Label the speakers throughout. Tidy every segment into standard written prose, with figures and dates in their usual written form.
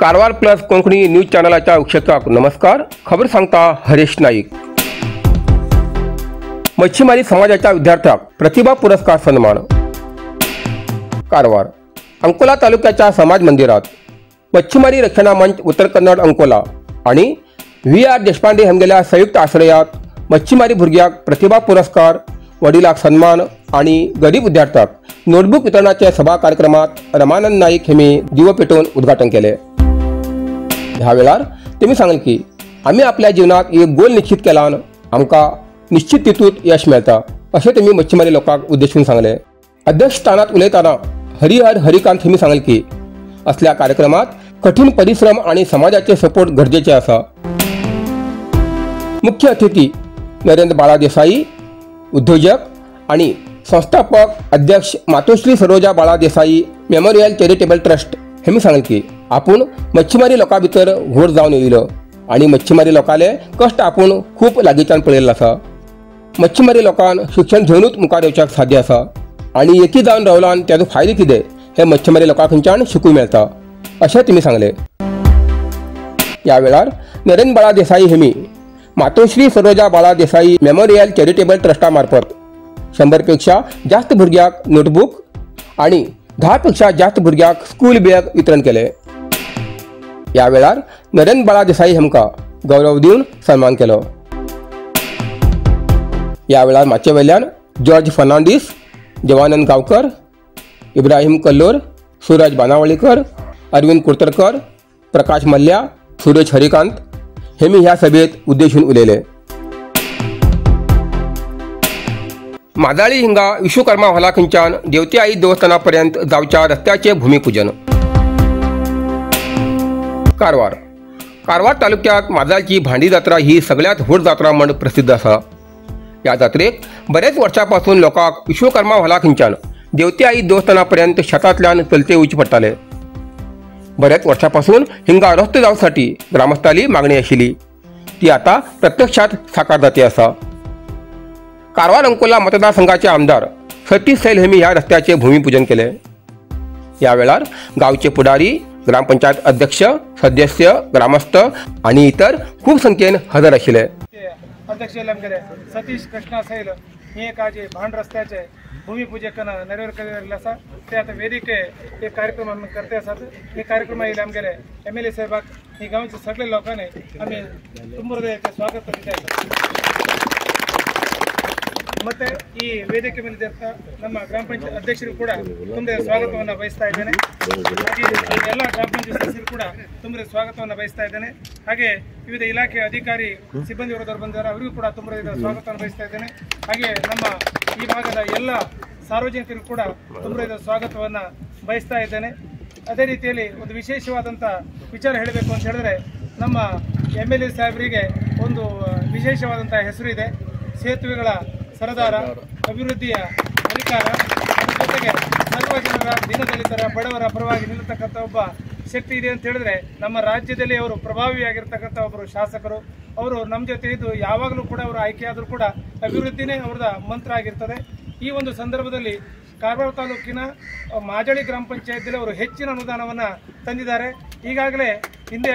Speaker 1: Karwar plus Konkani news चॅनलाच्या वीक्षकांक नमस्कार। खबर सांगता हरेश नाईक। मच्छीमारी समाजाच्या विद्यार्थ्याक प्रतिभा पुरस्कार सन्मान। कारवार अंकोला तालुक्याच्या समाज मंदिरात मच्छीमारी रक्षणा मंच उत्तर कन्नड अंकोला आणि व्ही आर देशपांडे हांगेल्या संयुक्त आश्रयात मच्छीमारी भुरग्याक प्रतिभा पुरस्कार, वडिलाक सन्मान आणि गरीब विद्यार्थ्याक नोटबुक वितरणाच्या सभा कार्यक्रमात रमानंद नाईक हेमी दिवो पेटोवन उद्घाटन केले। ह्या वेळार तेमी सांगले की आमी आपल्या जीवनात एक गोल निश्चित केलान आमकां निश्चित तितूंत यश मेळता अशें तेमी मच्छीमारी लोकांक उद्देशून सांगले। अध्यक्षस्थानात उलयतना हरिहर हरिकांत हेमी सांगले की असल्या कार्यक्रमात कठीण परिश्रम आणि समाजाचे सपोर्ट गरजेचे आसा। मुख्य अतिथी नरेंद्र बाळा देसाई, उद्योजक आणि संस्थापक अध्यक्ष Matoshri Saroja Bala Desai memorial charitable trust हेमी सांगले की आपूण मच्छीमारी लोकां भितर व्हड जावन येयलो आनी मच्छीमारी लोकांले कश्ट आपूण खूब लागींच्यान पळयल्ले आसा। मच्छीमारी लोकांक शिक्षण घेवनूच मुखार येवच्याक साध्य आसा आनी एकी जावन रावल्यान तेजो फायदो कितें हे मच्छीमारी लोकां खंयच्यान शिकूंक मेळटा अशें तेमी सांगलें। ह्या वेळार नरेंद्र बाळा देसाई हेमी मातोश्री सरोजा बाळा देसाई मेमोरियल चॅरिटेबल ट्रस्टा मार्फत 100 पेक्षा जास्त भुरग्यांक नोटबूक आनी 10 पेक्षा जास्त भुरग्यांक स्कूल बॅग वितरण केले। ह्या वेळार नरेंद्र बाळा देसाई हांकां गौरव दिवन सन्मान केलो। ह्या वेळार माचये वयल्यान जॉर्ज फर्नांडीस, देवानंद गांवकर, इब्राहिम कल्लोर, सूरज बानावळीकर, अरविंद कुर्तरकर, प्रकाश मल्ल्या, सुरेश हरिकांत हेमी ह्या सभेत उद्देशून उलयले। माजाळी हिंगा विश्वकर्मा हॉला खंयच्यान देवती आई देवस्थानापर्यंत जावच्या रस्त्याचे भूमिपूजन। कारवार कारवार तालुक्यात माजाळची भांडी जात्रा ही सगळ्यात व्हड जात्रा म्हण प्रसिद्ध आसा। ह्या जात्रेक बरेच वर्सां लोकांक विश्वकर्मा हॉला खंयच्यान देवती आई देवस्थानापर्यंत शेतांतल्यान चलते वचचें पडटाले। बऱ्याच वर्सां हिंगा रस्तो जावसाठी ग्रामस्थांली मागणी आशिल्ली ती आता प्रत्यक्षात साकार जाती आसा। कारवार अंकोला मतदारसंघाचे आमदार सतीश सैल हेमी ह्या रस्त्याचे भूमिपूजन केले। ह्या वेळार गावचे पुढारी, ग्रामपंचायत अध्यक्ष, सदस्य, ग्रामस्थ आणि इतर खूप संख्येन हजर आशिल्ले।
Speaker 2: अध्यक्ष सतीश कृष्णा सैल हे एक आज भांड रस्त्याचे भूमिपूजन नेरवेर केल्ले आसा। ते आतां वेदिके एक कार्यक्रम आमी करते आसात। हे कार्यक्रम येयले आमगेले एम एल ए साहेबाक ही गांवचे सगळे लोकांनी आमी ತುಂಬ ಹೃದಯಕ್ಕೆ ಸ್ವಾಗತ ಕರಿತಾ ಮತ್ತೆ ಈ ವೇದಿಕೆ ಮೇಲೆ ನಮ್ಮ ಗ್ರಾಮ ಪಂಚಾಯತ್ ಅಧ್ಯಕ್ಷರು ಕೂಡ ತುಂಬ ಸ್ವಾಗತವನ್ನು ಬಯಸ್ತಾ ಇದ್ದೇನೆ. ಹಾಗೆ ಎಲ್ಲ ಗ್ರಾಮ ಪಂಚಾಯತ್ ಸದಸ್ಯರು ಕೂಡ ತುಂಬ ಸ್ವಾಗತವನ್ನು ಬಯಸ್ತಾ ಇದ್ದೇನೆ. ಹಾಗೆ ವಿವಿಧ ಇಲಾಖೆ ಅಧಿಕಾರಿ ಸಿಬ್ಬಂದಿ ವರ್ಗದವರು ಬಂದಿದ್ದಾರೆ, ಅವರಿಗೂ ಕೂಡ ತುಂಬ ಸ್ವಾಗತವನ್ನು ಬಯಸ್ತಾ ಇದ್ದೇನೆ. ಹಾಗೆ ನಮ್ಮ ಈ ಭಾಗದ ಎಲ್ಲ ಸಾರ್ವಜನಿಕರು ಕೂಡ ತುಂಬ ಸ್ವಾಗತವನ್ನು ಬಯಸ್ತಾ ಇದ್ದೇನೆ. ಅದೇ ರೀತಿಯಲ್ಲಿ ಒಂದು ವಿಶೇಷವಾದಂಥ ವಿಚಾರ ಹೇಳಬೇಕು ಅಂತ ಹೇಳಿದ್ರೆ, ನಮ್ಮ ಎಮ್ ಎಲ್ ಎ ಸಾಹೇಬರಿಗೆ ಒಂದು ವಿಶೇಷವಾದಂಥ ಹೆಸರು ಇದೆ, ಸೇತುವೆಗಳ ಸರದಾರ, ಅಭಿವೃದ್ಧಿಯ ಅಧಿಕಾರ, ಜೊತೆಗೆ ಸರ್ವ ಜನರ, ದೀನದಲಿತರ, ಬಡವರ ಪರವಾಗಿ ನಿಲ್ಲತಕ್ಕಂಥ ಒಬ್ಬ ಶಕ್ತಿ ಇದೆ ಅಂತ ಹೇಳಿದ್ರೆ ನಮ್ಮ ರಾಜ್ಯದಲ್ಲಿ ಅವರು ಪ್ರಭಾವಿಯಾಗಿರ್ತಕ್ಕಂಥ ಒಬ್ಬರು ಶಾಸಕರು. ಅವರು ನಮ್ಮ ಜೊತೆ ಇದ್ದು ಯಾವಾಗಲೂ ಕೂಡ ಅವರು ಆಯ್ಕೆಯಾದರೂ ಕೂಡ ಅಭಿವೃದ್ಧಿನೇ ಅವರದ ಮಂತ್ರ ಆಗಿರ್ತದೆ. ಈ ಒಂದು ಸಂದರ್ಭದಲ್ಲಿ ಕಾರವಾರ ತಾಲೂಕಿನ ಮಾಜಳಿ ಗ್ರಾಮ ಪಂಚಾಯತಿಯಲ್ಲಿ ಅವರು ಹೆಚ್ಚಿನ ಅನುದಾನವನ್ನು ತಂದಿದ್ದಾರೆ. ಈಗಾಗಲೇ ಹಿಂದೆ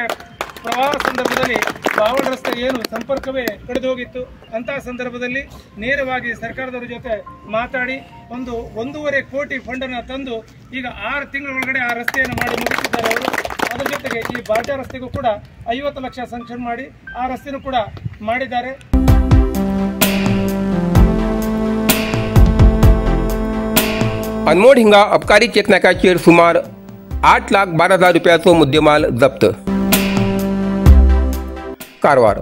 Speaker 2: ಪ್ರವಾಹ ಸಂದರ್ಭದಲ್ಲಿ ಬಾವಳ ರಸ್ತೆ ಏನು ಸಂಪರ್ಕವೇ ಕಡಿದು ಹೋಗಿತ್ತು. ಅಂತಹ ಸಂದರ್ಭದಲ್ಲಿ ನೇರವಾಗಿ ಸರ್ಕಾರದವರ ಜೊತೆ ಮಾತಾಡಿ ಒಂದು 1.5 ಕೋಟಿ ಫಂಡನ್ನು ತಂದು ಈಗ 6 ತಿಂಗಳೊಳಗಡೆ ಆ ರಸ್ತೆಯನ್ನು ಮಾಡಿ ಮುಗಿಸಿದ್ದಾರೆ ಅವರು. ಅದರ ಜೊತೆಗೆ ಈ ಬಾಜಾ ರಸ್ತೆಗೂ ಕೂಡ 50 ಲಕ್ಷ ಸ್ಯಾಂಕ್ಷನ್ ಮಾಡಿ ಆ ರಸ್ತೆನೂ ಕೂಡ ಮಾಡಿದ್ದಾರೆ.
Speaker 1: अनमोड हिंगा अबकारी चेकनाक्याचेर सुमार 8,12,000 रुपयाचो मुद्देमाल जप्त. कारवार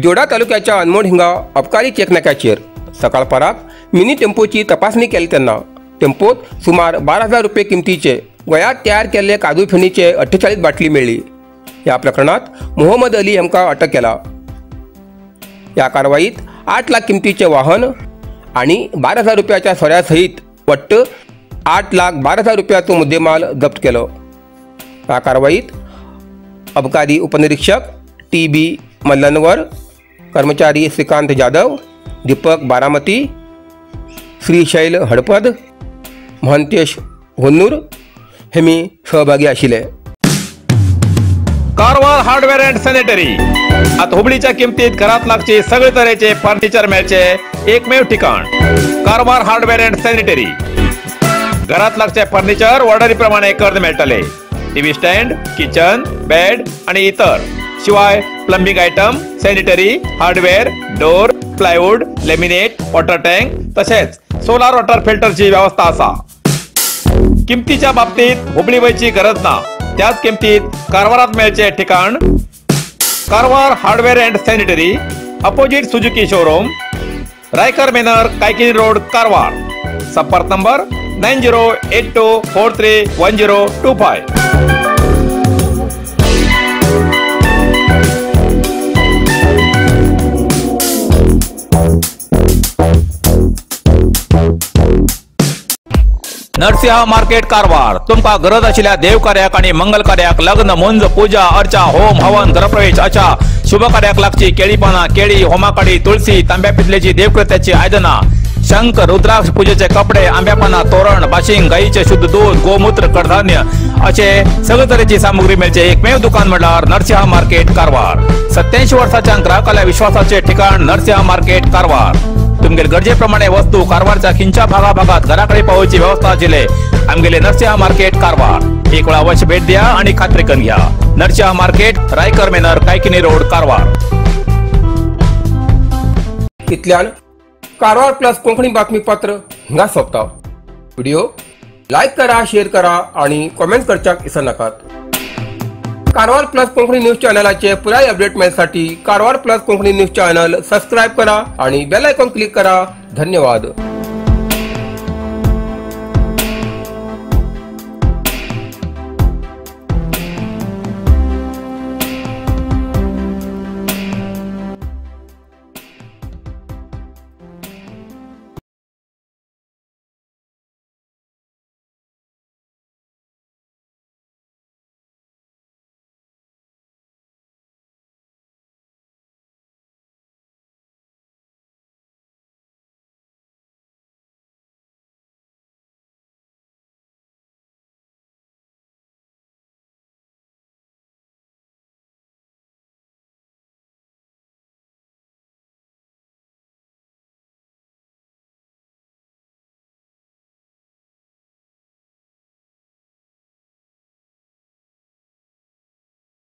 Speaker 1: जोडा तालुक्याच्या अनमोड हिंगा अबकारी चेकनाक्याचेर सकाळपाराक मिनी टेम्पोची तपासणी केली तेन्ना टेम्पोत सुमार 12,000 रुपये किमतीचे गोंयांत तयार केल्ले काजू फेणीचे 48 बाटली मेळ्ळी. ह्या प्रकरणात मोहम्मद अली हांकां अटक केला. ह्या कारवाईत 8 लाख किमतीचे वाहन आणि 12,000 रुपयाच्या सोऱ्या सहित वट्ट 8,12,000 रुपयाचो मुद्देमाल जप्त केलो. ह्या कारवाईत अबकारी उपनिरीक्षक टी.बी. मल्लनवर, कर्मचारी श्रीकांत जाधव, दीपक बारामती, श्रीशैल हडपद, महंतेश होन्नूर हे मी सहभागी आशिल्ले.
Speaker 3: कारवार हार्डवेअर अँड सॅनिटरी आता हुबळीच्या किमतीत घरात लागचे सगळे तरेचे फर्निचर मेळचे एकमेव ठिकाण कारवार हार्डवेअर अँड सॅनिटरी. घरात लागचे फर्निचर ऑर्डरी प्रमाणे कर्ज मेळटले. टीव्ही स्टँड, किचन, बेड आणि इतर शिवाय plumbing item, sanitary, hardware, door, plywood, laminate, water tank तसेच सोलार वॉटर फिल्टरची व्यवस्था असा. किमतीच्या बाबतीत हुबळी वयची गरज ना, त्याच किमतीत कारवारात मेळचे ठिकाण Karwar hardware and sanitary, opposite Suzuki showroom, Raikar manor, Kaikini road, Karwar. संपर्क नंबर 9082431025. नरसिंहा मार्केट कारवार. तुमका गरज आशिल्ल्या देवकार्याक आणि मंगल कार्याक, लग्न, मुंज, पूजा अर्चा, होम हवन, गृहप्रवेश अशा शुभ कार्याक लागची केळी पानां, केळी, होमाकाडी, तुळसी, तांब्या पितलेची देवकृत्याची आयदनां, शंख, रुद्राक्ष, पूजेचे कपडे, आंब्या पानां, तोरण, बाशिंग, गायीचे शुद्ध दूध, गोमूत्र, कडधान्य असे सगळे तरेची सामुग्री मेळचे एकमेव दुकान म्हळ्यार नरसिंहा मार्केट कारवार. 87 वर्साच्या ग्राहकाल्या विश्वासाचे ठिकाण नरसिंहा मार्केट कारवार. तुमगेले गरजेप्रमाणे वस्तू कारवारच्या खिंच्या भागाभागात घराकडे पावोवची व्यवस्था आशिल्ले आमगेले नरसिंहा मार्केट कारवार. एक वेळा अवश्य भेट द्या आणि खात्री करून घ्या. Narasimha market, Raikar manor, Kaikini road, Karwar.
Speaker 1: इतल्यान कारवार प्लस कोंकणी बातमीपत्र हिंगा सोंपता. व्हिडिओ लायक करा, शेअर करा आणि कॉमेंट करच्याक विसरनाकात. कारवार प्लस कोंकणी न्यूज चॅनलाचे पुराय update मेळसाठी Karwar plus Konkani news channel subscribe करा आणि बेल आयकॉन क्लिक करा. धन्यवाद.